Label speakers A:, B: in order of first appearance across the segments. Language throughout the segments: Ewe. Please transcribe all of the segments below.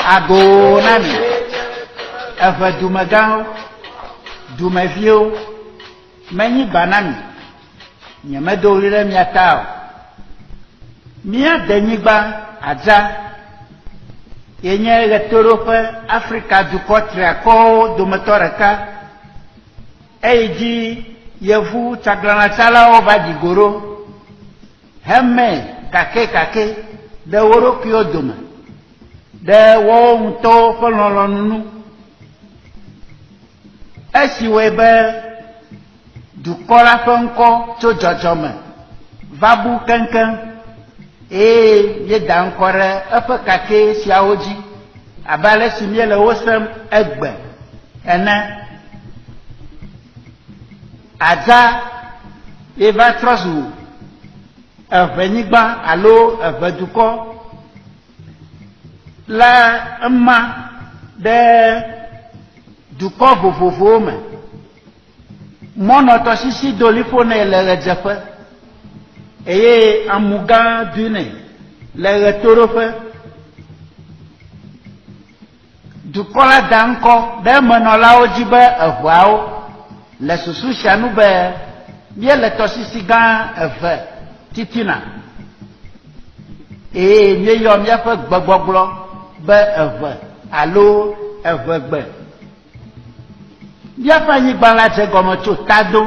A: Agoo na mi, eʋe dumegãwo, dumeviwo, menyi gba na mi, nyemedo ɣli ɖe mia ta o. Mía denyigba Adza ye nye ɣetoɖoƒe Afrika dukɔ triakɔwo dometɔ ɖeka eyi dzi yevu tsaglãlatsalawo va ɖi go ɖo hemɛ kakɛkakɛ ɖe wo ɖokuiwo dome ɖe woawo ŋutɔwo ƒe lɔlɔ̃nu nu. Esi wɔe be dukɔ la ƒe ŋkɔ tso dzɔdzɔme va bu keŋkeŋ eye míeda ŋkɔ ɖe eƒe kakɛ siawo dzi abe ale si míele wo sem egbe ene. Adza ye va trɔ zu eʋenyigba alo eʋedukɔ la ema ɖe dukɔ vovovowo me. Mɔnɔtɔsisi do liƒo nɛ le ɣedzeƒe eye amu gã dui nɛ le ɣetoɖoƒe. Dukɔ la da ŋkɔ ɖe emenɔlawo dzi be eʋeawo le susu sia nu be míele tɔsisi gã eve titina eye míeyɔ míaƒe gbegbɔgblɔ be eʋe alo eʋegbe. Míaƒe anyigba la dze gɔme tso Tado,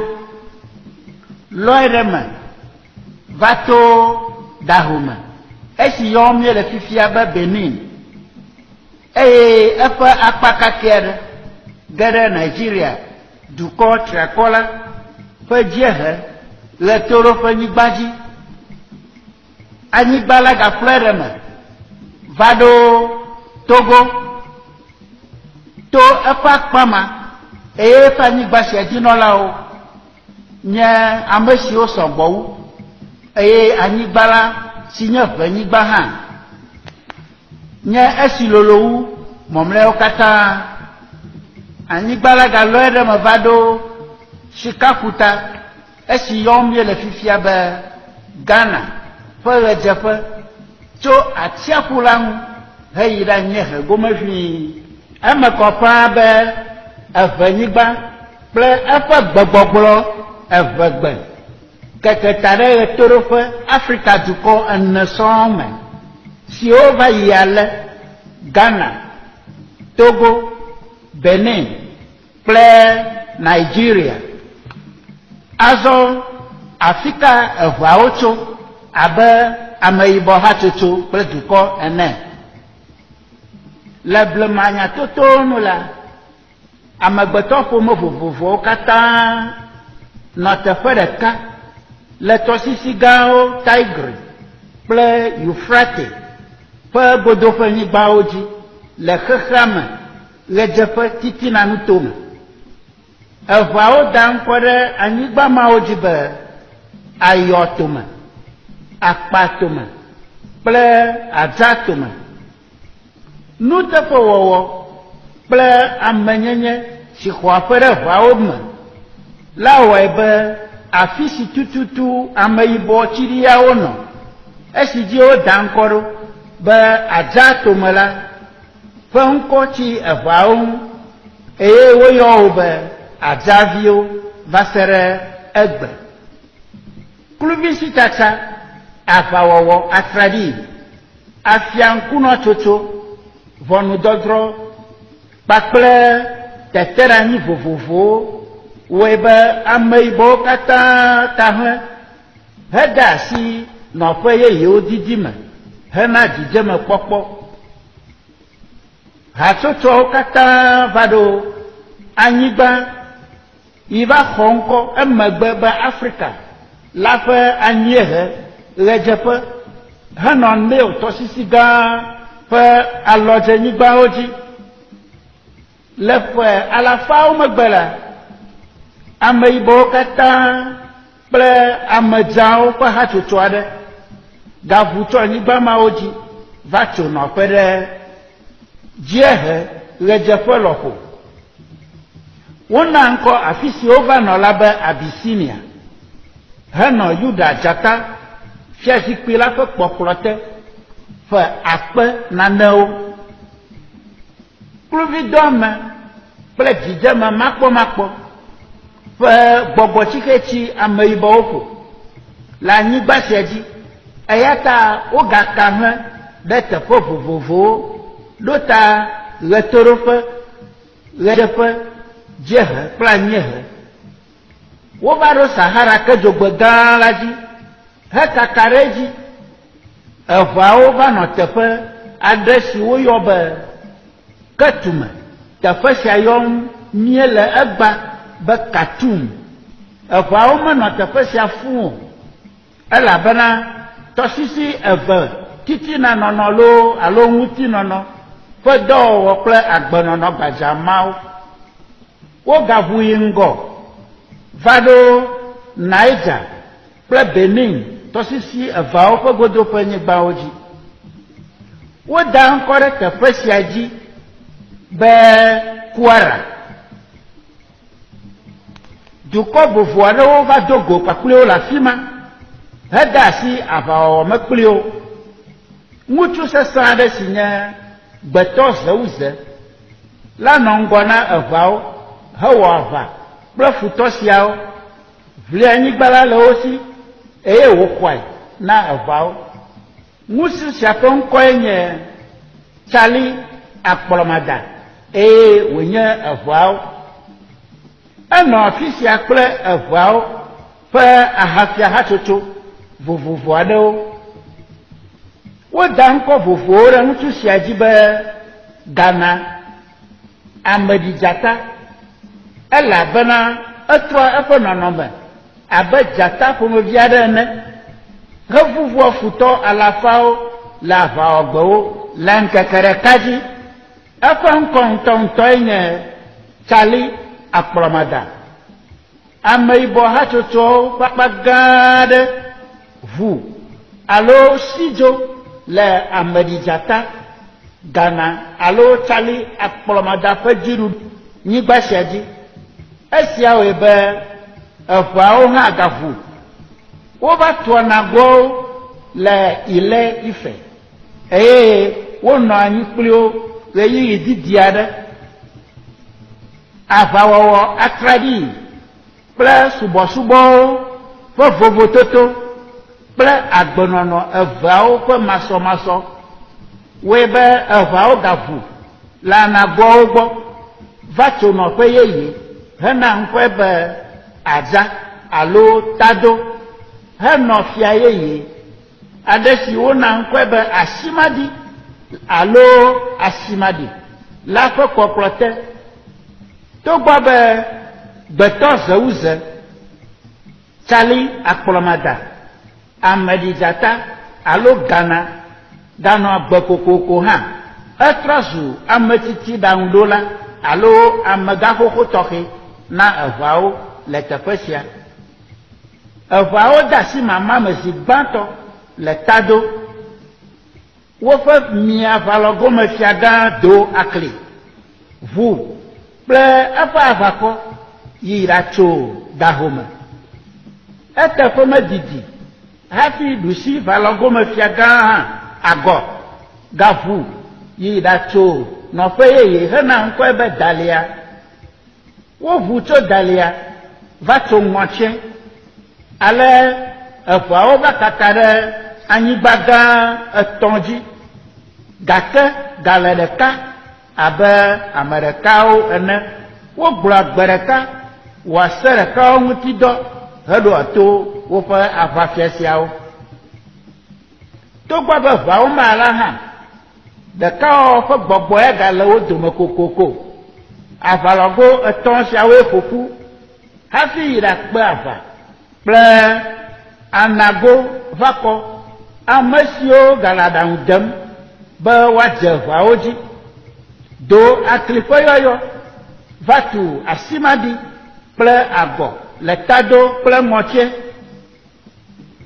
A: lɔe ɖe eme va to Dahome, esi yɔm míele fifia be Benin, eye eƒe akpa kakɛ aɖe ge ɖe Nigeria dukɔ triakɔ la ƒe dziehe ɣetoɖoƒenyigba dzi. Anyigba la gaflɔe ɖe eme va ɖo Togo to eƒe akpa ma eye eƒe anyigba sia dzinɔlawo nye ame siwo sɔgbɔ wu eye anyigba la si nye ʋenyigba hã nye esi lolo wu mɔmlɔeawo katã. Anyigba la galɔe ɖe eme va ɖo Sikaƒuta esi yɔm míele fifia be Ghana ƒe ɣedzeƒe tso atsiaƒu la ŋu heyi ɖe anyiehe gome ʋĩi. Eme kɔ ƒãa be Eʋenyigba kple eƒe gbegbɔgblɔ Eʋegbe keke ta ɖe ɣetoɖoƒe Afrika dukɔ ene sɔŋ me, siwo va yi ale, Ghana, Togo, Benin kple Nigeria. Azɔ afika eʋeawo tso abe ameyibɔ hatsotso kple dukɔ ene? Le blema nyatotowo nu la, amegbetɔ ƒome vovovowo katã nɔ teƒe ɖeka le tɔsisi gãwo Tigri kple Eufrate ƒe godoƒenyigbawo dzi le xexea me ɣedzeƒe titina nutome. Eʋeawo da ŋkɔ ɖe anyigba mawo dzi be Ayɔtome, Akpatome kple Adzatome. Nuteƒewɔwɔ kple amenyenye si xɔ aƒe ɖe ʋeawo me la wɔe be afi si tututu ameyibɔ tsiɖiawo nɔ, esi dzi woda ŋkɔ ɖo be Adzatome la, ƒe ŋkɔ tsi eʋeawo ŋu eye woyɔ wo be Adzaviwo va se ɖe egbe. Kluvisitsatsa, aʋawɔwɔ atraɖii, afiaŋkunɔtsotso, ʋɔnudɔdrɔ̃ kpakple teteɖeanyi vovovowo wɔe be ameyibɔwo katã ta hlẽ hede asi nɔƒe yeyewo didi me hena dzidzemekpɔkpɔ. Hatsotsoawo katã va ɖo anyigba yi va xɔ ŋkɔ emegbe be Afrika la ƒe anyiehe ɣedzeƒe henɔ Nil tɔsisi gã ƒe alɔdzenyigbawo dzi. Le ƒe alafawo megbe la, Ameyibɔwo katã kple ame dzãwo ƒe hatsotso aɖe gaʋu tso anyigba mawo dzi va tso nɔƒe ɖe dziehe ɣedzeƒe lɔƒo. Wona ŋkɔ afi si wova nɔ la be Abisinia henɔ Yuda dzata fiazikpui la ƒe kpɔkplɔ te ƒe akpe nanewo. Kluvidɔame kple dzidzeme makpɔmakpɔ ƒe gbɔgbɔtsixe tsi ameyibɔwo ƒo le anyigba sia dzi eya ta wogaka hlẽ ɖe teƒe vovovowo ɖo ta ɣetoɖoƒe, ɣedzeƒe, dziehe kple anyiehe. Wova ɖo Sahara kedzogbe gã la dzi hekaka ɖe edzi. Eʋeawo va nɔ teƒe aɖe si woyɔ be Ketume. Teƒe sia yɔm míele egbea be Khartoum. Eʋeawo menɔ teƒe sia fũu o elabena tɔsisi eve titinanɔnɔ loo alo ŋutinɔnɔ ƒe dɔwɔwɔ kple agbenɔnɔ gbadza mawo. Wogaʋu yi ŋgɔ va ɖo Niger kple Benin tɔsisi eveawo ƒe godoƒenyigbawo dzi. Woda ŋkɔ ɖe teƒe sia dzi be Kuara. Dukɔ vovo aɖewo va do go kpakple wo le afi ma hede asi aʋawɔwɔ me kpli wo. Ŋutsu sesẽ aɖe si nye gbetɔ Zewuze la nɔ ŋgɔ na eʋeawo hewɔ aʋa kple futɔ siawo, ʋli anyigba la le wo si eye wòxɔe na eʋeawo. Ŋutsu sia ƒe ŋkɔe nye Tsali Akplɔmada eye wònye eʋeawo. Enɔ afi sia kple eʋeawo ƒe ahafia hatsotso vovovo aɖewo. Woda ŋkɔ vovovowo ɖe ŋutsu sia dzi be Gana Ameɖidzata elabena etrɔ eƒe nɔnɔme abe dzata ƒomevi aɖe ene hevuvua futɔ alafawo le aʋawɔgbewo le ŋkeke ɖeka dzi. Eƒe ŋkɔ ŋutɔŋutɔe nye Tsali Akplɔmada. Ameyibɔ hatsotsoawo ƒe akpa gã aɖe ʋu alo si dzo le ameɖidzata, Gana alo Tsali Akplɔmada ƒe dziɖunyigba sia dzi. Esia wɔe be eʋeawo hã gaʋu. Wova tua nagoawo le Ile Ife eye wonɔ anyi kpli wo ɣeyiɣi didi aɖe. Aʋawɔwɔ atraɖii kple subɔsubɔwo ƒe vovototo kple agbenɔnɔ eveawo ƒe masɔmasɔ wɔe be eʋeawo gaʋu le anagoawo gbɔ va tso nɔƒe yeye hena ŋkɔe be Adza alo Tado henɔ fia yeye aɖe si wona ŋkɔe be Asimadi alo Asimadi la ƒe kpɔkplɔ te. Togbɔ be gbetɔ Zewuze, Tsali Akplɔmada, Ameɖidzata alo Gana ganɔ agbe kokoko hã, etrɔ zu ametsitsi ɖaŋuɖola alo amegãxoxo tɔxɛ na eʋeawo le teƒe sia. Eʋeawo de asi mama me zi gbãtɔ le Tado. Woƒe miaʋalɔgome fiagã do akli, ʋu kple eƒe aʋakɔ yi ɖatso Dahome. Eteƒe medidi hafi ɖusiʋalɔgome fiagã hã Agɔ gaʋu yi ɖatso nɔƒe yeye hena ŋkɔe be Dalia. Woʋu tso Dalia va tso Ŋɔtsɛ. Ale eʋeawo va kaka ɖe anyigba gã etɔ̃ dzi, gake gale ɖeka abe ame ɖekawo ene. Wogblɔa gbe ɖeka, wɔa se ɖekawo ŋuti dɔ heɖoa to woƒe aʋafia siawo. Togbɔ be ʋeawo ma la hã, ɖekawɔwɔ ƒe gbɔgbɔ ya gale wo dome kokoko. Aʋalɔgo etɔ̃ siawoe ƒo ƒu hafi yi ɖakpe aʋa kple Anago ʋakɔ, ame siwo gale aɖaŋu dem be woadze ʋeawo dzi. Do akli ƒe yɔyɔ va tu Asimaɖi. kple Agbɔ le Tado kple Ŋɔtse.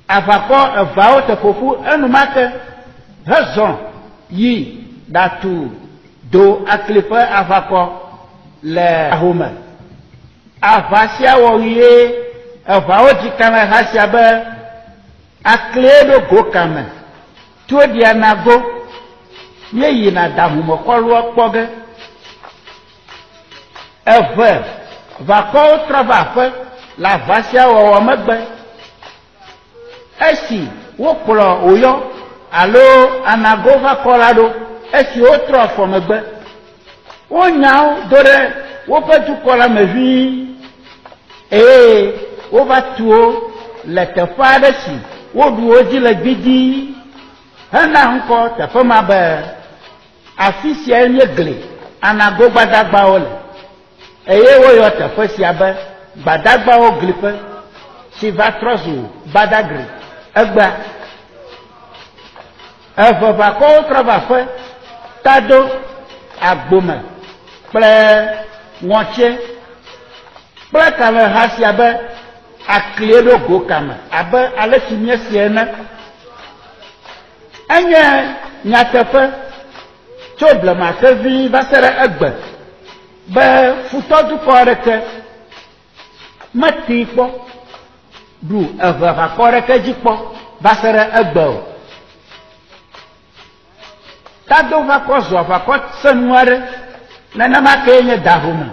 A: Aʋakɔ eveawo te ƒo ƒu enumake hezɔ yi ɖatu do Akli ƒe aʋakɔ le ahome. Aʋa sia wɔɣie eʋawo dzi kalẽha sia be Aklie ɖo go kame, to ɖia nago, míeyina dahumexɔlua kpɔ ge. Eve ʋakɔwo trɔ va aƒe le aʋa sia wɔwɔ megbe. Esi wokplɔ Oyɔ alo Anago ʋakɔ la ɖo esi wotrɔ afɔ megbe. Wonya wo do ɖe woƒe dukɔ la me ʋĩi eye wova tu wo le teƒe aɖe si woɖu wo dzi le gbidii hena ŋkɔ teƒe ma be Afi siae nye gli Anago gbadagbawo le, eye woyɔ teƒe sia be Gbadagbawo Gliƒe, si va trɔ zu Badagry egbea. Eʋeʋakɔwo trɔ va aƒe, Tado, Agbome kple Ŋɔtse kple kalẽha sia be aklie ɖo go kame abe ale si míesee ene. Enye nyateƒe tso blema ke ʋĩi va se ɖe egbe be futɔ dukɔ aɖeke metee kpɔ ɖu eʋeʋakɔ aɖeke dzi kpɔ va se ɖe egbe o. Tadoʋakɔ zu aʋakɔ sẽŋu aɖe, nenema kee nye dahome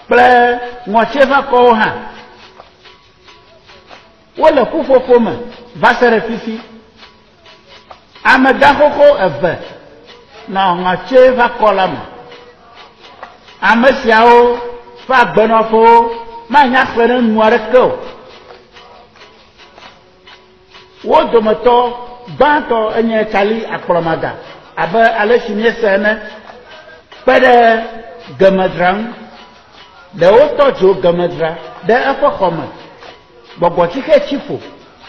A: kple ŋɔtseʋakɔwo hã. Wole ƒuƒoƒo me va se ɖe fifi. Amegãxoxo eve nɔ ŋɔtseʋakɔ la me. Ame siawo ƒe agbenɔƒewo manya xlẽ ɖe nu aɖeke o. Wo dometɔ gbãtɔ enye Tsali Akplɔmaga abe ale si míese ene, kpe ɖe Gemedzra ŋu. Ɖe wotɔ dzo Gemedzra ɖe eƒe xɔ me. Gbɔgbɔtsixe tsi ƒo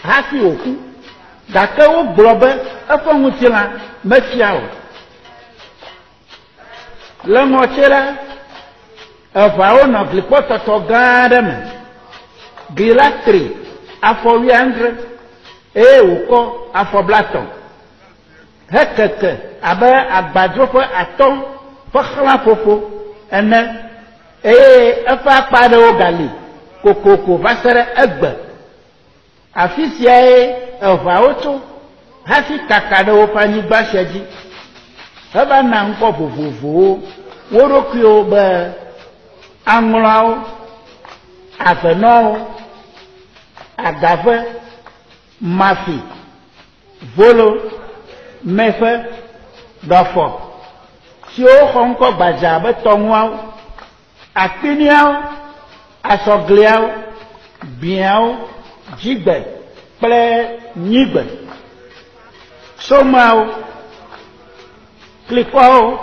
A: hafi wòku, gake wogblɔ be eƒe ŋutilã mefia o. Le ŋɔtsi la, eʋawo nɔ glikpɔtɔtɔ gã aɖe me. Gli la tri afɔ wuiadre eye wòkɔ afɔ blatɔ̃ hekeke abe agbadroƒe atɔ̃ ƒe xlãƒoƒo ene eye eƒe akpa aɖewo gali kokoko va se ɖe egbe. Afi siae eʋawo tso hafi kaka ɖe woƒe anyigba sia dzi heva na ŋkɔ vovovowo wo ɖokuiwo be Aŋlɔawo, Avenɔawo, Agave, Mafi, Volo, Mɛƒe, Ɖɔfɔ, siwo xɔ ŋkɔ gbadzaa be Tɔŋuawo, Akpiniawo, Asɔgliawo, Biawo, Dzigbe kple Nyigbe, Somawo, Klikɔawo,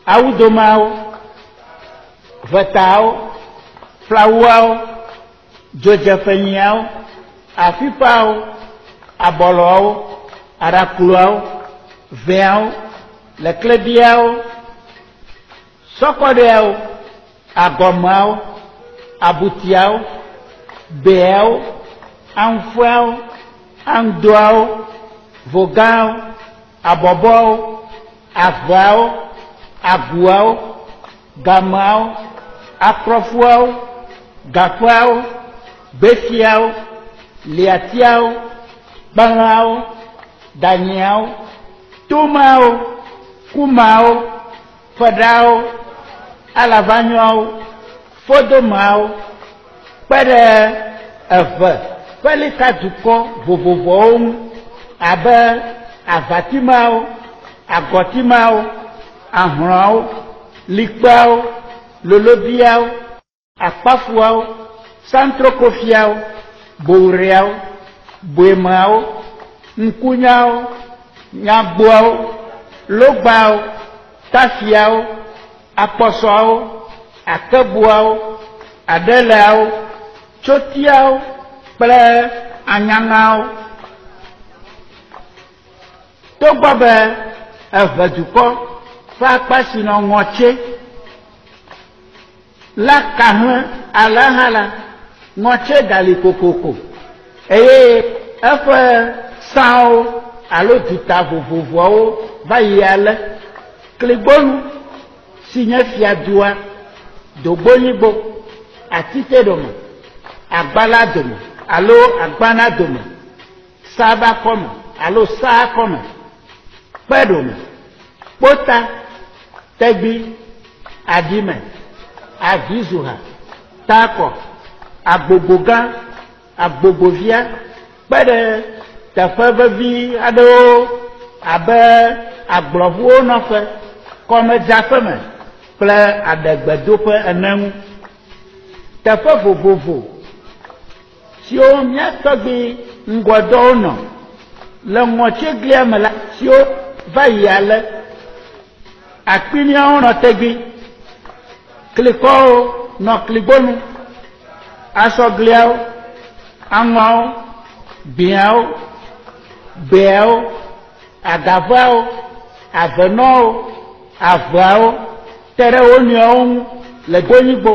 A: Awudomeawo, Ʋetaawo, Flawuawo, Dzodzeƒenyiawo, Afiƒeawo, Abɔlɔawo, Aɖakluawo, Vɛawo, Leklebiawo, Sɔkɔɖeawo, agɔmeawo, abutiawo, beawo, aŋufuawo, aŋdoawo, vogãwo, abɔbɔawo, aveawo, aguawo, gameawo, akplɔfuawo, gaƒeawo, gbefiawo, liatiawo, kpelãwo, danyiawo, tomeawo, kumeawo, Feɖawo, alavanyɔawo, fodomeawo, kpe ɖe eve ƒe lika dukɔ vovovoawo ŋu abe avatimeawo, agɔtimeawo, ahlɔ̃awo, likpeawo, lolobiawo, Akpafuawo, santrokofiawo, bowreawo, boemeawo, ŋkunyawo, nyagboawo, logbawo, tafiawo, akpɔsɔawo, akeboawo, aɖeleawo, tsotiawo kple anyaŋawo. Togbɔ be Eʋe dukɔ ƒe akpa si nɔ ŋɔtse la ka hlẽ. alea hã la, ŋɔtse gali kokoko eye eƒe sãwo alo duta vovovoawo va yi ale. Kligbonu si nye fiadua, dogbonyigbo, atiteɖome, agbaladome alo agbanadome, sabakɔme alo saakɔme, kpeɖome, kpota, tegbi, aɖime, avizuha, takɔ, agbogbogã, agbogbovia, kpe ɖe teƒe vevi aɖewo abe agblɔʋuwo nɔƒe, kɔmedzaƒeme kple aɖegbedoƒe ene ŋu. Teƒe vovovo siwo mía tɔgbui ŋgɔdɔwo nɔ le ŋɔtsiglia me la siwo va yi ale. Akpiniawo nɔ tegbi, klikɔwo nɔ kligbonu, asɔgliawo, aŋɔawo, biawo, gbeawo, agaveawo, avenɔwo, aveawo te ɖe wo nɔewo ŋu le gbonyigbo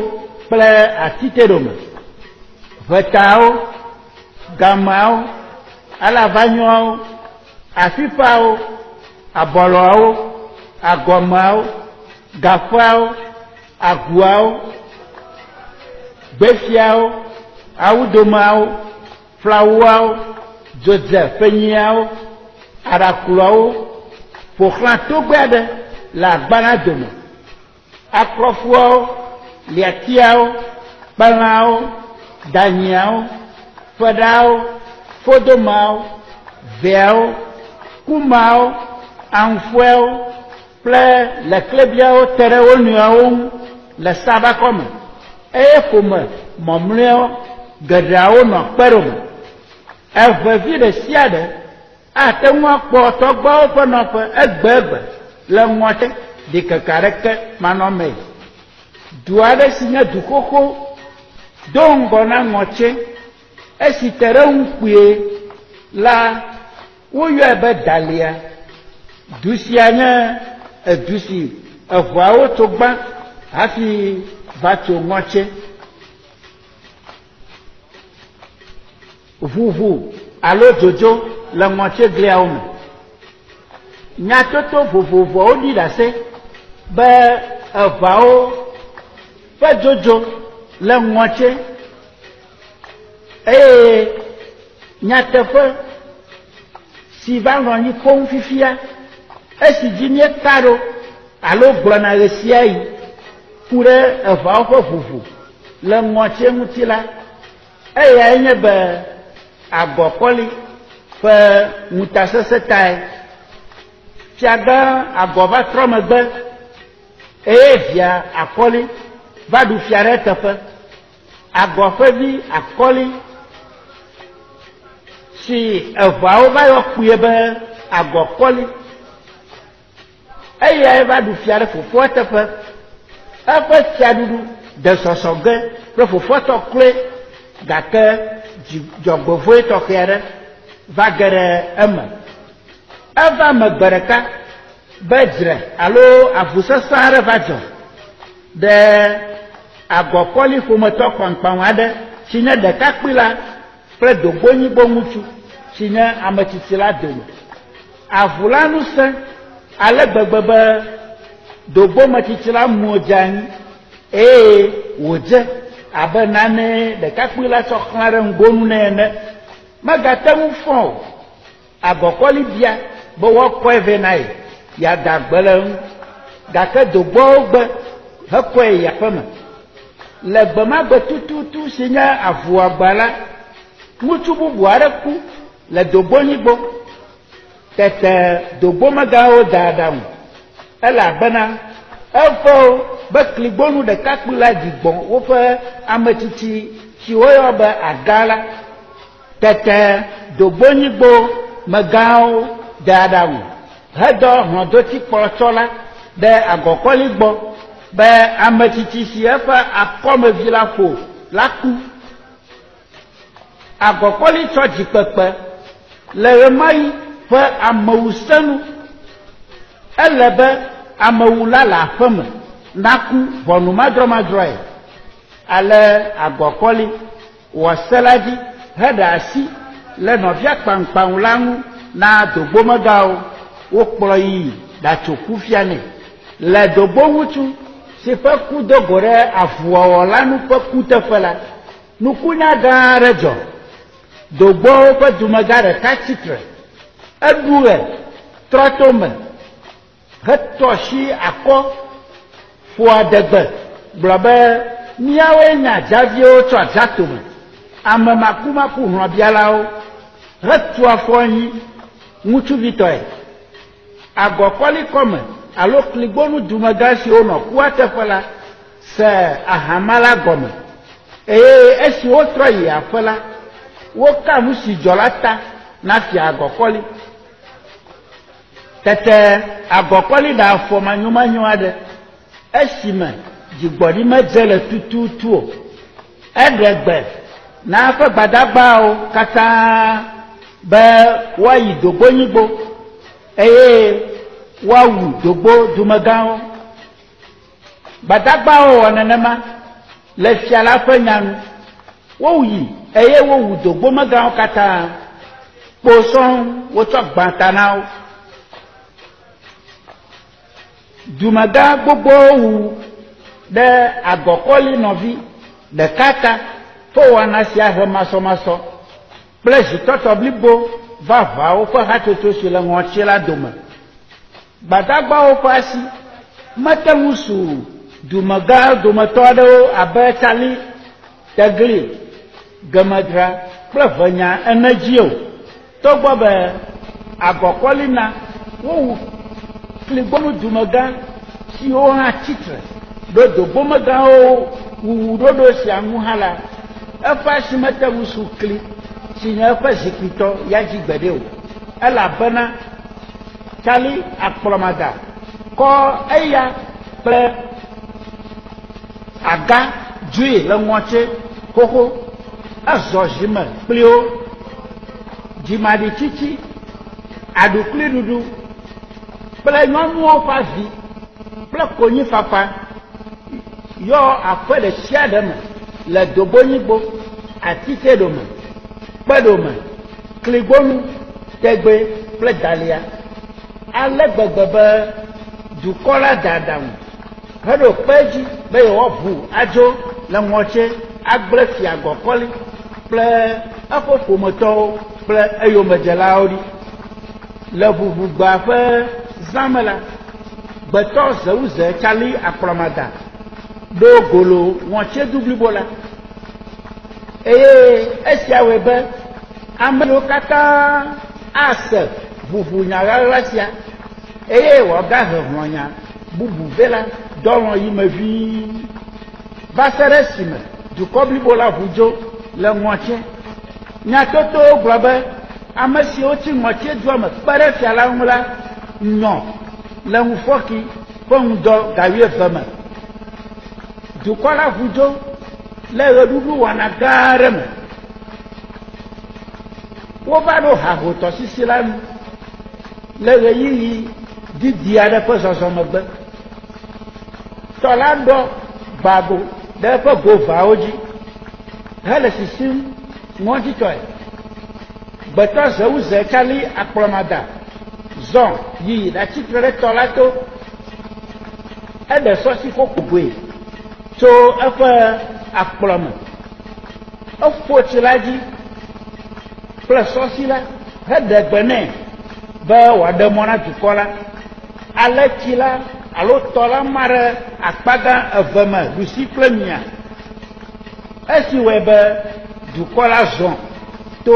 A: kple atiteɖome. Ʋetawo, gameawo, alavanyɔawo, afiƒeawo, abɔlɔawo, agɔmeawo, gaƒeawo, aguawo, gbefiawo, awudomeawo, flawuawo, dzodze ƒenyiawo, aɖakluawo ƒo xlã togbɛ aɖe le agbana dome. Aklɔfuawo, liatiawo, kpelãwo, danyiawo, ƒeɖawo, fodomeawo, veawo, kumeawo, aŋuƒueawo kple leklebiawo te ɖe wo nɔewo ŋu le sabakɔme eye ƒome mɔmlɔewo geɖeawo nɔ kpeɖome. Eʋevi ɖe sia ɖe ate ŋu akpɔ tɔgbeawo ƒe nɔƒe egbegbe le ŋɔte ɖikeke aɖeke manɔmee. Du aɖe si nye du xoxo do ŋgɔ na ŋɔtse esi te ɖe ŋu kpuie la, woyɔe be Dalia. Du sia nye edu si eʋuawo tso gbã hafi va tso ŋɔtse. Ʋuʋu alo dzodzo le ŋɔtsegliawo me. Nyatoto vovovoawo ɖi ɖase be eʋawo ƒe dzodzo le ŋɔtse eye nyateƒe si va nɔ anyi koŋ fifia esi dzi míeka ɖo alo gblɔna ɣesiaɣi ku ɖe eʋawo ƒe ʋuʋu le ŋɔtse ŋuti la, eyae nye be agɔkɔli ƒe ŋutasesẽ tae. Fiagã agɔ va trɔ megbe eye via akɔli va ɖu fia ɖe eteƒe. Agɔ ƒe vi akɔli si eʋeawo va yɔ kpuie be agɔkɔli eyae va ɖu fia ɖe fofoa teƒe. Eƒe fiaɖuɖu de sɔsɔ ge kple fofoa tɔ kloe gake dzɔgbevɔ̃e tɔxɛ aɖe va ge ɖe eme. Eva eme gbe ɖeka be dzre alo avu sesẽ aɖe va dzɔ ɖe agɔkɔli ƒometɔ kpaŋkpaŋ aɖe si nye ɖekakpui la kple dogbonyigbo ŋutsu si nye ame tsitsi la dome. Avu la nu sẽ ale gbegbe be dogbometsitsi la mu dze anyi eye wòdze abe nanee ɖekakpui la tsɔ xlã ɖe ŋgonu nɛ ene. Megate ŋu fɔ o. Agɔkɔli bia be woakɔe vɛ na ye yeada gbe le eŋu gake dogbɔawo gbe hekɔe yi aƒeme. Le gbe ma gbe tututu si nye avuagba la, ŋutsu bubu aɖe ku le dogbonyigbo. Tete dogbomegãwo da aɖaŋu elabena eve wo be kligbonu ɖekakpui la ɖi gbɔ̃ woƒe ame tsitsi si woyɔ be aga la. Tete dogbonyigbo megãwo de aɖaŋu hedɔ hlɔ̃dotikplɔtsɔla ɖe agɔkɔli gbɔ be ame tsitsi si eƒe akɔmevi la ƒo la ku. Agɔkɔli tsɔ dzikpekpe le ɣemaɣi ƒe amewusenu. Ele be amewula le aƒeme naku ʋɔnumadrɔmadrɔe. Ale Agɔkɔli wɔ se la dzi heɖe asi le nɔvia kpaŋkpaŋ la ŋu na dogbomegãwo wokplɔ yi ɖatso kufia nɛ. Le dogboŋutsu si ƒe ku do go ɖe avuwɔwɔ la nu ƒe kuteƒe la, nukunya gã aɖe dzɔ. Dogboawo ƒe dumegã ɖeka tsitre. Eɖu ɣe, trɔ to me hetɔ asi akɔ ƒo adegbe gblɔ be, Míawoe nye adzaviwo tso adzatome, ame makumaku hlɔ̃bialawo, hetu afɔ anyi ŋutsuvitɔe. Agɔkɔlikɔme alo kligbonu dumegã siwo nɔ kua teƒe la se ahama la gɔme eye esi wotrɔ yi aƒe la, woka nu si dzɔ la ta na fia Agɔkɔli. Tete Agɔkɔli ɖe afɔ manyomanyo aɖe esime dzigbɔɖi medze le tututu o. Eɖe gbe na eƒe gbadagbawo katã be woayi dogbonyigbo eye woawu dogbo dumegãwo. Gbadagbawo wɔ nenema le fia la ƒe nya nu. Woyi eye wowu dogbomegãwo katã. Kpo sɔŋ wotsɔ gbã ta na wo. Dumegã gbogbowo wu ɖe Agɔkɔli nɔvi ɖeka ta ƒe wɔna sia he masɔmasɔ kple zitɔtɔ blibo va ʋawo ƒe hatsotso si le ŋɔtsi la dome. Gbadagbawo ƒe asi mete ŋu su dumegã dometɔ aɖewo abe Tsali, Tegli, Gemedra kple Ʋenya ene dzi o. Togbɔ be Agɔkɔli na wowu Kligbonu dumegã siwo hã tsi tre ɖo dogbomegãwo wuwu ɖoɖo sia ŋu hã la, eƒe asi mete ŋu su Kli si nye eƒe zikpuitɔ ya dzi gbeɖe o, elabena Tsali Akplɔmada kɔ eya kple Aga dzoe le ŋɔtse xoxo, ezɔ zi me kpli wo. Dzimaɖitsitsi, aɖukliɖuɖu kple nyɔnuwo ƒe avi kple konyifafa yɔ aƒe ɖe sia ɖe me le dogbonyigbo, atikeɖome, kpeɖome, kligbonu, tegbe kple dalia ale gbegbe be dukɔ la de aɖaŋu heɖo kpe edzi be yewoaʋu adzo le ŋɔtse agblẽ fia Gɔkɔli kple eƒe ƒometɔwo kple eyomedzelawo ɖi. Le ʋuʋugbea ƒe zã me la, gbetɔ Zewuze Tsali Akplɔmada ɖo golo ŋɔtsedu blibo la eye esia wɔe be ame yiwo katã ase ʋuʋunya ɣaɣla sia eye wòagahe hlɔ̃nya bubu vɛ la dɔlɔ̃ yi me ʋĩi va se ɖe esime dukɔ blibo la ʋu dzo le ŋɔtsie. Nyatotowo gblɔ be ame siwo tsi ŋɔtsiedua me kpe ɖe fia la ŋu la nyɔ le ŋufɔki ƒe ŋdɔ ga wuieve me. Dukɔ la ʋu dzo le ɣeɖuɖu wɔna gã aɖe me. Wova ɖo haho tɔsisi la nu le ɣeyiɣi didi aɖe ƒe zɔzɔ megbe. Tɔ la ɖɔ gbago ɖe eƒe go eveawo dzi hele sisim ŋɔdzitɔe. Gbetɔ Zewuze Tsali Akplɔmada zɔ yi ɖatsi tre ɖe tɔ la to. Eɖe sɔsi xoxogoe tso eƒe akplɔ me. Eƒo tsi la dzi kple sɔsi la heɖe gbe nɛ be wòaɖe mɔ na dukɔ la. Ale tsi la alo tɔ la ma ɖe akpa gã eve me, ɖusi kple mia. Esi wɔe be dukɔ la zɔ to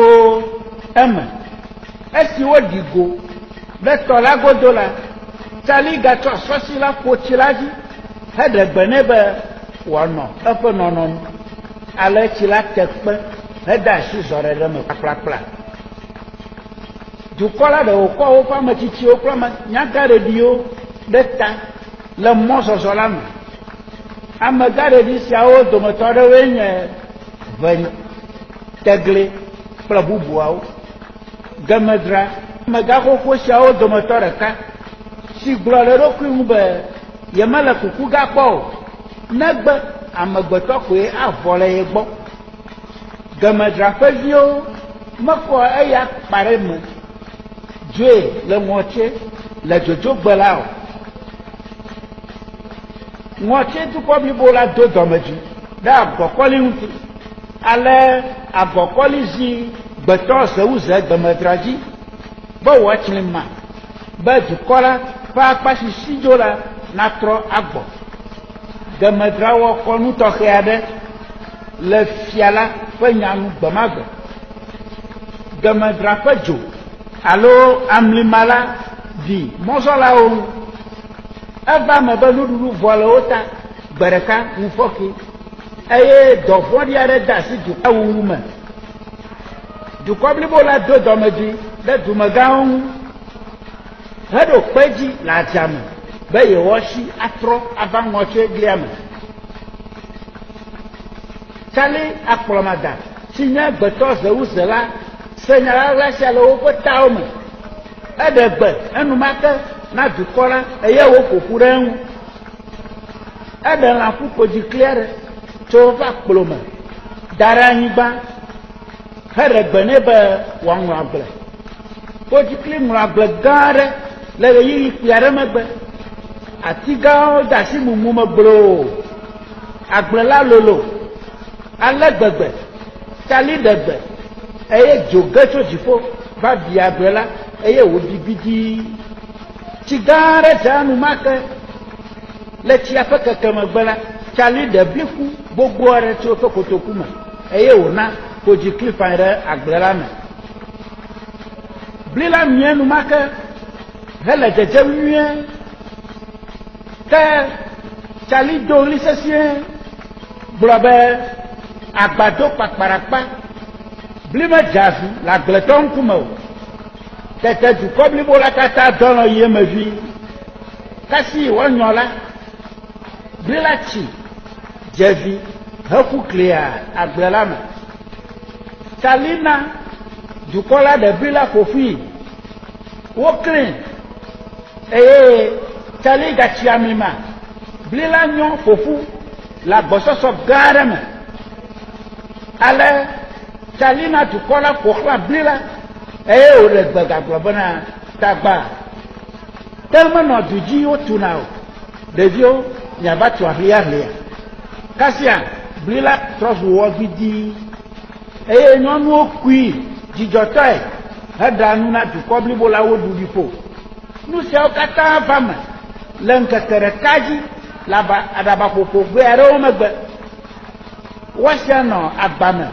A: eme. Esi woɖi go ɖe tɔ la godo la, Tsali gatsɔ sɔsi la ƒo tsi la dzi heɖe gbe nɛ be wòanɔ eƒe nɔnɔ nu. Ale tsi la te kpe hede asi zɔɖeɖe me kplakplakpla. Dukɔ la ɖe wòkɔ woƒe ame tsitsiwo kple ame nyagãɖeɖiwo ɖe ta le mɔzɔzɔ la me. Amegãɖeɖi siawo dometɔ aɖewoe nye ʋe, tegli kple bubuawo. Gemedra amegãxoxo siawo dometɔ ɖeka si gblɔ le eɖokui ŋu be yemele kuku gã kpɔ o. negbe amegbetɔ koe avɔ le ye gbɔ. Gemedzraƒeviwo mekɔ eya kpa ɖe me dzoe le ŋɔtse le dzodzogbe la o. Ŋɔtse dukɔ blibo la do dɔmedzoe ɖe agɔkɔli ŋuti. Ale agɔkɔli zi gbetɔ zewuze gemedzra dzi be wòatsli ma be dukɔ la ƒe akpa si si dzo la natrɔ agbɔ. Gemedzra wɔ kɔnu tɔxɛ aɖe le fia la ƒe nya nu gbemagbe. Gemedzra ƒe dzo alo amlima la ɖi mɔzɔlawo ŋu. Eva eme be nuɖuɖu vɔ le wo ta gbe ɖeka ŋufɔke eye dɔ vɔ̃ɖi aɖe de asi dukɔa wuwu me. Dukɔ blibo la do dɔmedzoe ɖe dumegãwo ŋu heɖo kpe edzi le adzame be yewoasi atrɔ ava ŋɔtsoe glia me. Tsali akplɔmada si nye gbetɔ zewuze la se nya ɣaɣla sia le woƒe tawo me. Eɖe gbe enumake na dukɔ la eye woƒo ƒu ɖe eŋu. Eɖe lã ƒu kodzikli aɖe tso eƒe akplo me da ɖe anyigba heɖe gbe nɛ be wòaŋlɔ agble. Kodzikli ŋlɔ agble gã aɖe le ɣeyiɣi kpui aɖe megbe. Ati gãwo de asi mumu me gbloo. Agble la lolo ale gbegbe, tali ɖe gbe eye dzo ge tso dziƒo va bi agble la eye wòbi gbidii. Tsi gã aɖe dza enumake. Le tsia ƒe keke megbe la, Charlie ɖe bliku gbogbo aɖe tso eƒe kotoku me eye wòna kodzikli ƒãe ɖe agble la me. Bli la mie enumake hele dzedzem nyuie. Ke Charlie do ɣli sesĩe gblɔ be, Agba do kpakpaɖakpa. Bli medze azu le agbletɔ ŋkume o. Tete dukɔ blibo la katã dɔ lɔ̃ yi eme ʋĩi. Kasi woanyɔ la, bli la tsi dze vi heƒu klia agble la me. Tali na dukɔ la ɖe bli la ƒo ƒui. Woklẽ eye Tali gatsi ami ma. Bli la nyɔ ƒo ƒu le agbɔsɔsɔ gã aɖe me. Ale Tali na dukɔ la ƒo xlã bli la eye wòɖe gbe gagblɔ bena, Tagba! Ke menɔ du dzi wotuna o. Ɖeviwo, miava tu aʋliaʋlia. Kasia bli la trɔ zu wɔ gbidii eye nyɔnuwo kui dzidzɔtɔe heɖa nu na dukɔ blibo la woɖu ɖi ƒo. Nu siawo katã va eme le ŋkeke ɖeka dzi le aɖabaƒoƒo ʋɛ aɖewo megbe. Woasia nɔ agba me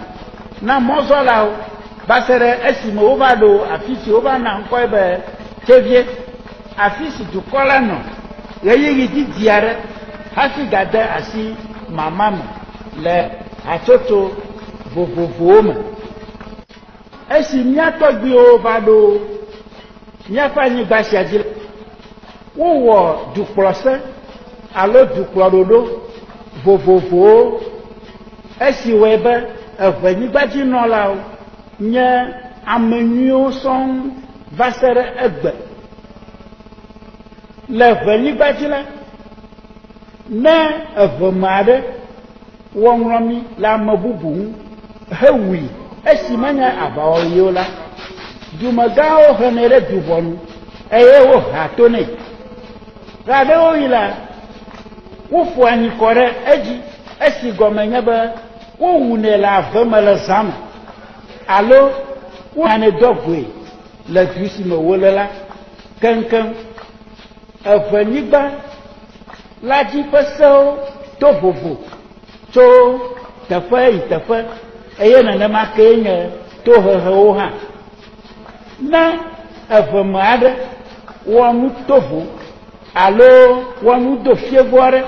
A: na mɔzɔlawo va se ɖe esime wova ɖo afi si wova na ŋkɔe be Tsevie, afi si dukɔ la nɔ ɣeyiɣi didi aɖe hafi gade asi mama me le hatsotso vovovowo me. Esi mía tɔgbuiwo va ɖo míaƒe anyigba sia dzi la, wowɔ dukplɔse alo dukplɔɖoɖo vovovowo, esi wɔe be eʋenyigbadzinɔlawo nye ame nyuiwo sɔŋ va se ɖe egbe. Le eʋenyigba dzi la, ne eʋeme aɖe wɔ ŋlɔmi le ame bubu ŋu hewui esi menye aʋawɔɣi o la, dumegãwo henɛ ɖe duʋɔnu eye wohea to nɛ. Ɣeaɖewoɣi la, woƒoa nyikɔ ɖe edzi esi gɔme nye be wowunɛ le ave me le zã me alo wonanɛ doa goe le du si me wòle la keŋkeŋ. Eʋenyigba la dzi ƒe sewo to vovo tso teƒe yi teƒe eye nenema kee nye tohehewo hã. Ne eveme aɖe wɔ nu tovo alo wɔ nu do fievo aɖe,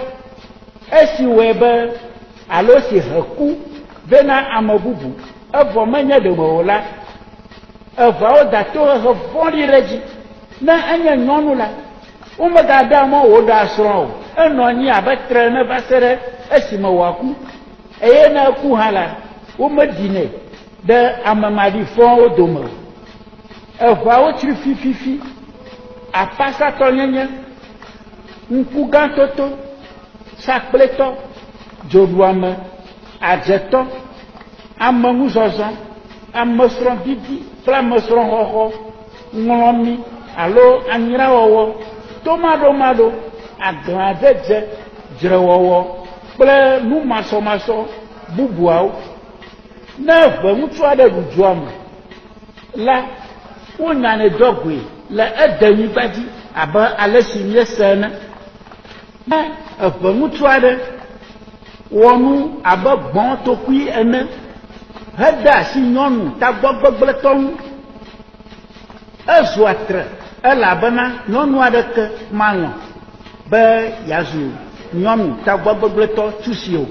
A: esi wɔe be alo si he ku vɛ na ame bubu evɔ menye ɖe o la, eveawo da tohehe vɔ̃ɖi ɖe edzi. Ne enye nyɔnu la, Womegaɖea mɔ wòɖea srɔ̃ o, enɔ anyi abe tre ene va se ɖe esime wòaku, eye ne eku hã la, womeɖinɛ ɖe ame maɖifɔwo dome o. Eʋeawo tsri fififi, apasatɔnyenye, ŋkugãtoto, sakplɛtɔ. Dzoɖuame, adzetɔ, ameŋuzɔzɔ, amesrɔ̃didi kple amesrɔ̃xɔxɔ, ŋlɔmi alo anyrawɔwɔ, tomaɖomaɖo, aglãdzedze, dzrewɔwɔ kple nu masɔmasɔ bubuawo. Ne ʋe ŋutsu aɖe ɖu dzoa me la, wonyanɛ doa goe le edenyigba dzi abe ale si míese ene. Ne eʋe ŋutsu aɖe wɔ nu abe gbɔ̃ tokui ene hede asi nyɔnu tagbɔgbegblẽtɔ ŋu, ezua tre elabena nyɔnu aɖeke malɔ̃ be yeazu nyɔnu tagbɔgbegblẽtɔ tsusi o.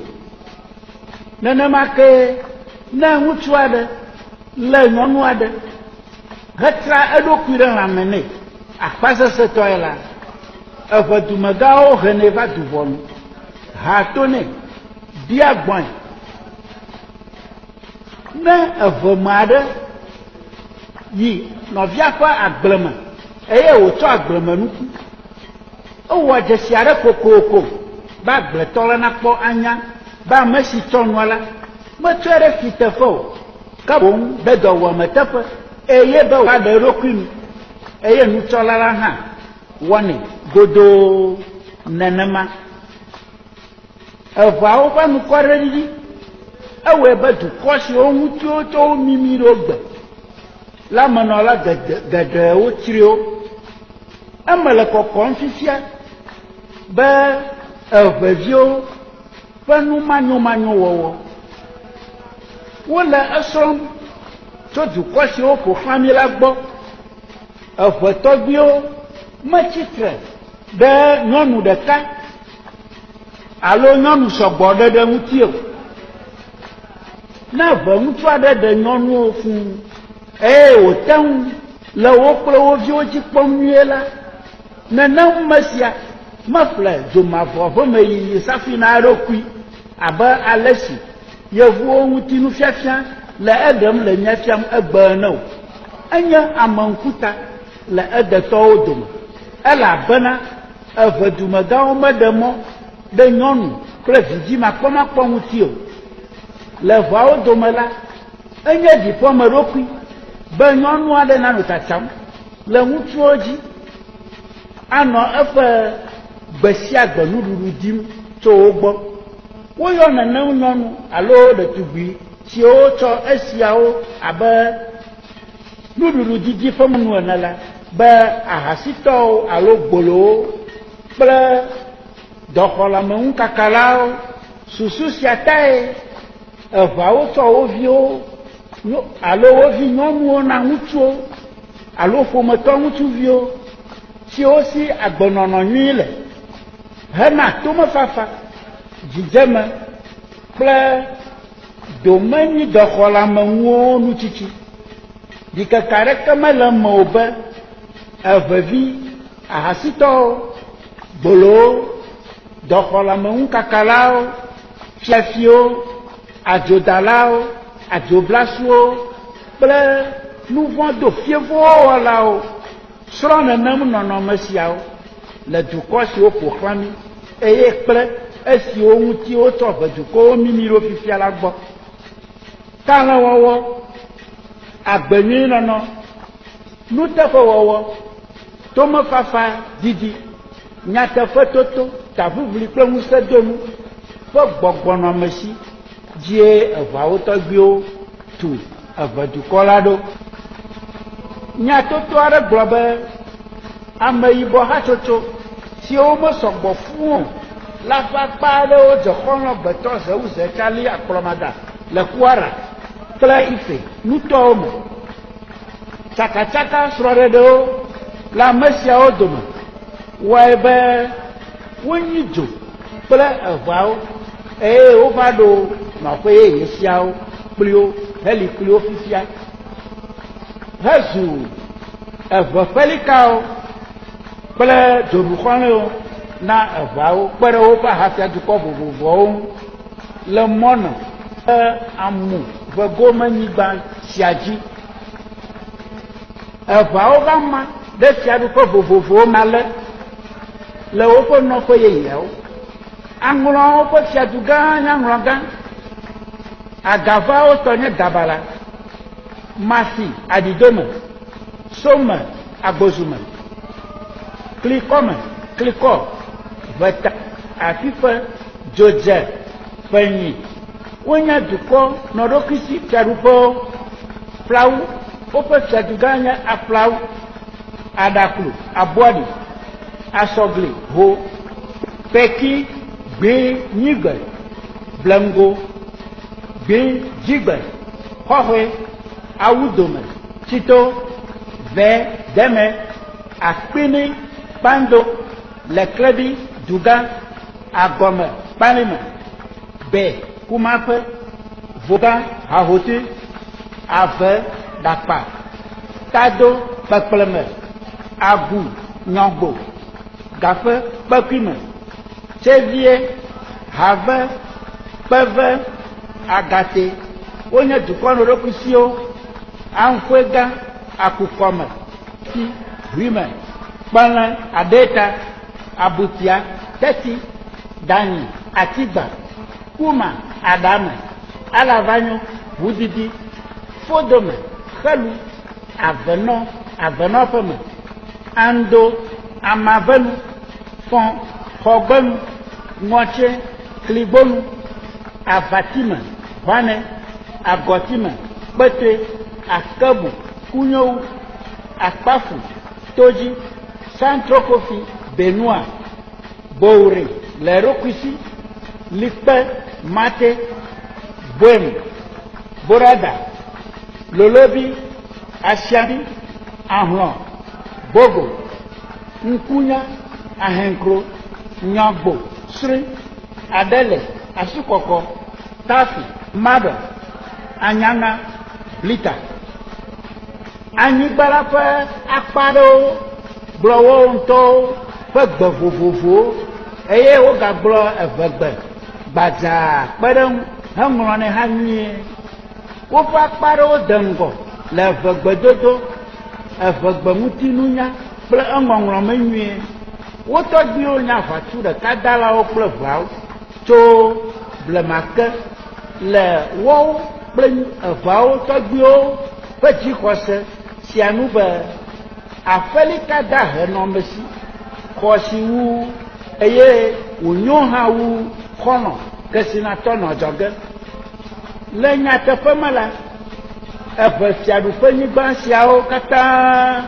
A: Nenema kee ne ŋutsu aɖe lé nyɔnu aɖe hetra eɖokui ɖe lãme nɛ akpasesẽtɔe la, eʋe dumegãwo henɛ va duʋɔnu, hea to nɛ, bia gbɔe. Ne eʋe me aɖe yi nɔvia ƒe agble me eye wòtsɔ agblemenuku, ewɔa dzesi aɖe kokoko be agbletɔ la nakpɔ anya be ame si tsɔ nua la metsɔe ɖe fi teƒe o, ke boŋ ɖe dɔwuame teƒe eye be wòaɖe eɖokui nu eye nutsɔla la hã wɔnɛ godoo nenema. Eʋeawo ƒe anukwareɖiɖi ewɔe be dukɔ siwo ŋuti wotsɔ wo mimi ɖo gbe la me nɔla geɖewo tsri wo. Eme le kɔkɔm fifia be eʋeviwo ƒe nu manyomanyo wɔwɔ. Wole esrɔ̃m tso dukɔ siwo ƒo xlã mí la gbɔ. Eʋe tɔgbuiwo metsi tre ɖe nyɔnu ɖeka alo nyɔnu sɔgbɔ ɖeɖe ŋuti o. Ne ʋe ŋutsu aɖe ɖe nyɔnuwo fũ eye wòte ŋu le wo kple wo viwo dzi kpɔm nyuie la, nenem ame sia meƒle dzomavɔ ƒemeyiyi safui na eɖokui abe ale si yevuwo ŋuti nufiafia le eɖem le mía fiam egbe ene o. Enye ame ŋkuta le edetɔwo dome elabena eve dumegãwo meɖe mɔ ɖe nyɔnu kple vidzĩ makpɔmakpɔ ŋuti o. Le ʋeawo dome la, enye ɖiƒoameɖokui be nyɔnu aɖe nanɔ tsatsam le ŋutsuwo dzi anɔ eƒe gbe sia gbe nuɖuɖu dim tso wo gbɔ. Woyɔ nenem nyɔnu alo ɖetugbui siwo tsɔ esiawo abe nuɖuɖu didi ƒe mɔnu ene la be ahasitɔwo alo gbolowo kple dɔxɔleameŋukakalawo. Susu sia tae eʋeawo tsɔ wo viwo alo wo vi nyɔnuwo na ŋutsuwo alo ƒometɔ ŋutsuviwo siwo si agbenɔnɔ nyui le hena tomefafa, dzidzeme kple domenyidɔxɔleameŋuwo nutsitsi. Ɖikeke aɖeke mele eme o be eʋevi, ahasitɔwo, gbolowo, dɔxɔleameŋukakalawo, fiafiwo, adzodalawo, adzoblasuwo kple nu vɔ̃ dofievowo wɔlawo srɔ̃ nenem nɔnɔme siawo le dukɔ siwo ƒo xlã mí eye kple esiwo ŋuti wotsɔ ʋedukɔwo mimi ɖo fifia la gbɔ. Kalẽwɔwɔ, agbenyuinɔnɔ, nuteƒewɔwɔ, tomefafa didi, nyateƒetoto, taʋiʋli kple ŋusẽdonu ƒe gbɔgbɔnɔamesi dzie eʋeawo tɔgbuiwo tu eʋedukɔ la ɖo. Nyatoto aɖe gblɔ be ameyibɔ hatsotso siwo mesɔ gbɔ fũu o la ƒe akpa aɖewo dze xɔlɔ̃ gbetɔ Zewuze Tsali Akplɔmada le Kwara kple Ife nutoawo me. Tsakatsaka srɔ̃ɖeɖewo le ame siawo dome wɔe be wonyi dzo kple eʋeawo eye wova ɖo nɔƒe yeye siawo kpli wo heli kpli wo fifia hezu eʋe ƒelikawo kple dzoɖuxɔlẽwo na eʋeawo kpe ɖe woƒe ahafiadukɔ vovovoawo ŋu le mɔnɔ ƒe amu ʋegomenyigba sia dzi. Eʋeawo va ma ɖe fiaɖuƒe vovovowo me ale le woƒe nɔƒe yeyeawo. Aŋlɔawo ƒe fiadugã nye Aŋlɔgã. Agavawo tɔ nye Dabala. Masi Aɖidome. Some Agbozume. Klikɔme Klikɔ. Ʋeta Afiƒe Dzodze Ƒenyi. Wonye dukɔ nɔɖokuisi fiaɖuƒewo. Ƒlawu Woƒe fiadugã nye Aƒlawu. Aɖaklu Aboaɖi. Asɔgli Ho. Peki Gbi Nyigbe Bleŋgo Gbi Dzigbe Xɔxɔe Awudome Tsito Vɛ Deme Akpini Kpando Leklebi Dugã Agɔme Kpalime Bɛ Kumaƒe Vogã Hahotui Ave Ɖakpa Tado Kpekpleme Agu Nyɔgbo Gaƒe Kpekuime Tsevie Have Kpeve Agate Wonye dukɔ nɔɖokuisiwo Aŋƒegã Akukɔme Ti Huime Kpelẽ Aɖeta Abutia Teti Danyi Atigba Kuma Aɖame Alavanyo Ʋudidi Fodome Xelu Avenɔ Avenɔƒeme Ando Amavenu Fɔ Xɔgbenu Ŋɔtse Kligbonu Avatime Ʋane Agɔtime Kpetoe Akebu Kunyowu Akpafu Todzi Santrokofi Benua Bowre le eɖokuisi Likpe Mate Boem Borada Lolobi Asiabi Ahlɔ Bogo Ŋkunya Ahenkro Nyɔgbo Sri Aɖele Asukɔkɔ Tafi Maɖɔ Anyaŋa Blita Anyigba la ƒe akpa aɖewo gblɔ woawo ŋutɔwo ƒe gbe vovovowo eye wogagblɔ eʋegbe gbadzaa kpe ɖe eŋu heŋlɔnɛ hã nyuie. Woƒe akpa aɖewo de ŋgɔ le eʋegbedodo, eʋegbeŋutinunya kple eŋɔŋlɔ me nyuie. Wo tɔgbuiwo nye aʋatsu ɖekadalawo kple ʋeawo tso blema ke le woawo kple eʋeawo tɔgbuiwo ƒe dzixɔse sia nu be aƒelika dahe nɔ amesi xɔasi wu eye wònyo hã wu xɔlɔ̃ kesinɔtɔ nɔ adzɔge. Le nyateƒe me la, eʋe fiaɖuƒenyigba siawo katã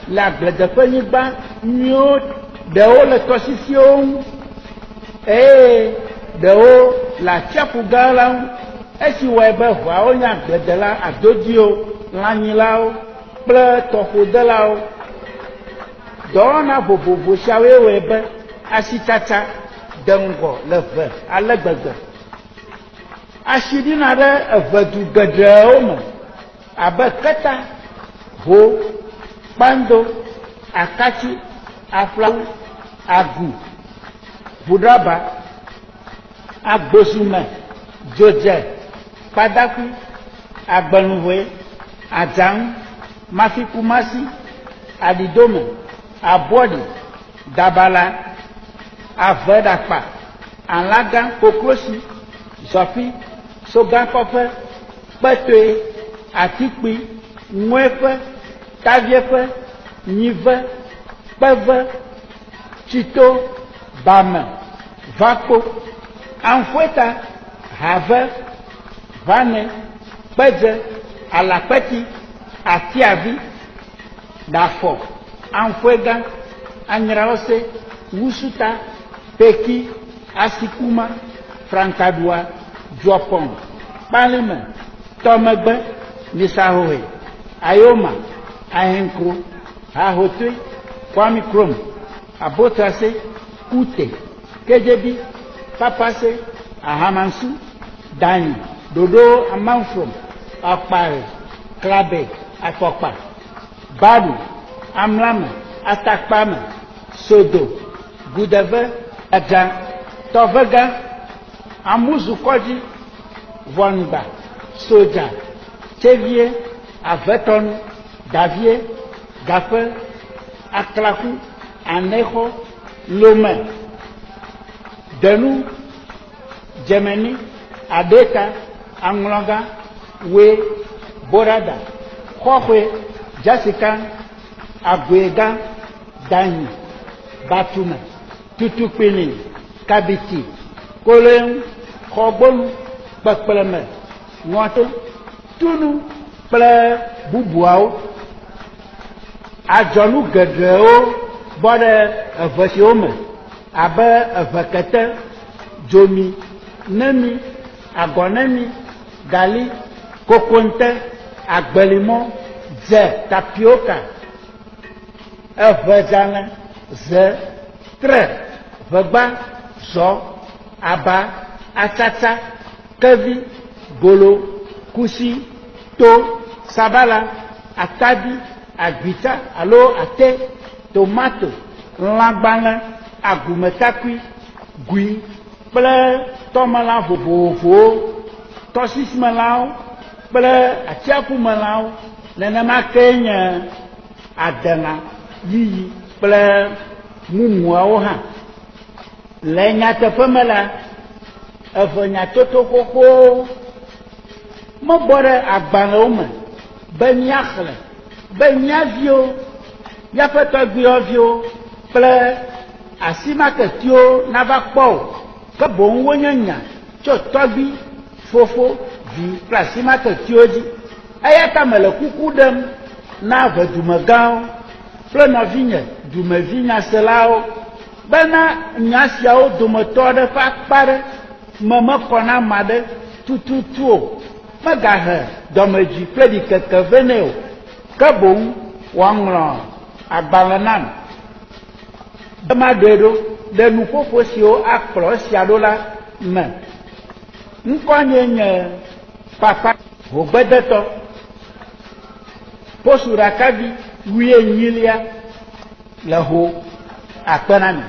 A: le agbledeƒenyigba nyuiwo, ɖewo le tɔsisiwo ŋu eye ɖewo le atsiaƒu gã la ŋu. Esi wɔe be ʋeawo nye agbledela adodoewo, lãnyilawo kple tɔƒodelawo. Dɔwɔna vovovo siawoe wɔe be asitsatsa de ŋgɔ le ʋe ale gbegbe. Asi ɖina ɖe eʋedu geɖewo me abe Keta, Ho, Kpando, Akatsi, Aƒlawu, Agu, Ʋuɖaba, Agbozume, Dzodze, Kpadakui, Agbenuhoe, Adzaŋu, Mafikumasi, Aɖidome, Abɔɖi, Dabala, Aveɖakpa, Alãgã, Koklosi, Zɔƒi, Sogãkɔƒe, Kpetoe, Atikpui, Ŋɔeƒe, Tavieƒe, Nyive, Kpeve, Tsito, Bame, Vakpo, Aŋfoeta, Have, Ʋane, Kpedze, Alakpeti, Atiavi, Ɖafɔ, Aŋfoegã, Anyraɔse, Wusuta, Peki, Asikuma, Frankaɖua, Dzuɔpɔn, Kpalime, Tɔmegbe, Misahohe, Ayoma, Ahenkro, Hahotoe, Kwami Krom, Abotrase, Kute, Kedzebi, Papase, Ahamansu, Danyi, Ɖoɖo Amanfrom, Ɔkpae, Klabe, Afɔkpa, Baɖu, Amlame, Atakpame, Sodo, Gudeve, Adza, Tɔvegã, Amuzukɔdzi, Ʋɔnugba, Sodza, Tsevie, Avetɔnu, Davie, Gaƒe, Aklaku, Anexɔ, Lome, Denu, Dzemeni, Aɖeta, Aŋlɔgã, Woe, Borada, Xɔxɔe, Dzasika, Agoegã, Danyi, Batume, Tutukpini, Kabiti, Koloeŋu, Xɔgbonu, Kpekpleme, Ŋɔto, Tunu kple bubuawo. Adzɔnu geɖewo bɔ ɖe eve siwo me abe evekete, dzomi, nemi, agɔnemi, gali, kokoŋte, agbelimɔ, dze, tapioka, eʋedzalẽ, ze, tre, ʋegba, zɔ, aba, atsatsa, kevi, golo, kusi, to, sabala, atadi, agbitsa alo ate, tomato, lãgbalẽ, agumetakui, gui kple tɔmelã vovovowo, tɔsisimelãwo kple atsiaƒumelãwo, nenema kee nye adelã yiyi kple mumuawo hã. Le nyateƒe me la, eʋe nyatoto xoxowo mebɔ ɖe agbalẽwo me be míaxlẽ be mía viwo, míaƒe tɔgbuiyɔviwo kple asimaketiwo nava kpɔ o, ke boŋ wonye nya tso tɔgbui, fofo, vi kple asimaketiwo dzi. Eya ta mele kuku ɖem na ʋedumegãwo kple nɔvinye dumevi nyaselawo bena nya siawo dometɔ aɖe ƒe akpa aɖe me mekɔ na ame aɖe tututu o, megahe dɔmedzoe kple ɖikeke vɛ nɛ o, ke boŋ wòaŋlɔ agbalẽ nam be maɖɔe ɖo ɖe nuƒoƒo siwo akplɔ esia ɖo la me. Ŋkɔnyee nye Papa Hogbedetɔ, posuɖakavi wuienyilia le ho akpe na mi.